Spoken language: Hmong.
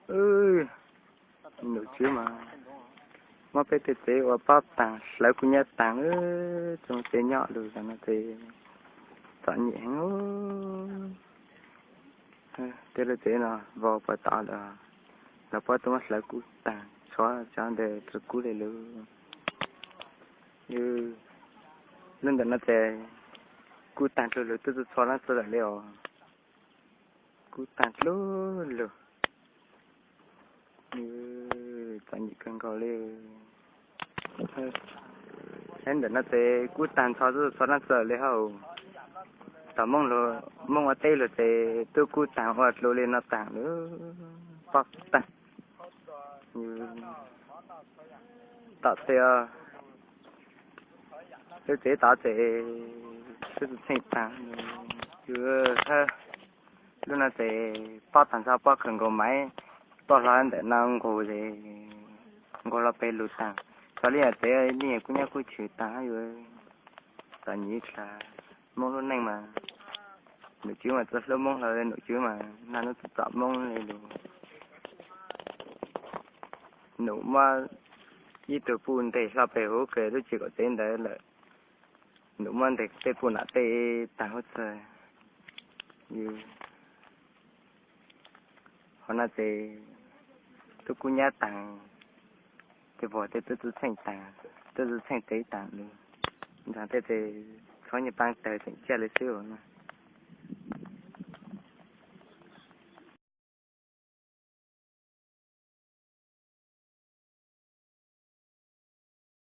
Num tswv mas muab peb tej tsev ua pob taag hlawv kub nyab taag, txuj tsev nyob lug zag no ces txom nyem heev. Tej lub tsev no vau puag tod lawm, lawv puab tuaj muab hlawv kub taag tshuav cov ntawd rua kub le lug. Lub ntawm no ces kub taag dlua lug, twb txhua leej txhua tus le os. Kub taag dlua lug, txom nyem kawg nkaus le. Ntawm no ces kub taag ntxhov txhua leej txhua tus le hauj. Tom Moob ua teb lug ces twb kub taag ua dlua le no taag lawm, pob taag. Tom tej lub tsev tod ces twb txheej taag. Lub no ces pob taag ntxhov, pob kawg nkaus, maiv tuaj hlo ntawm no nqug es nqug hlo peg lug taag. Xyov li yog tsev li kub nyab kub tshwm taag yuav txom nyem dlha. Moob lub neej mas num tswv mas txawj hlub Moob hlo, num tswv mas nag nub txom txom Moob le lug. Num muab ib tug puj nteg hlo peg huv kws lub tsev kaum tsev ntawd lawm. Num muab nteg tej puj nam tej taag huv txag. Qhov no ces twb kub nyab taag, tej vog tej twb txheej taag, twb txheej tsev taag lawm. Ntxhov tej ces tshuav nyuag paab tawg tseem ciaj le xwb.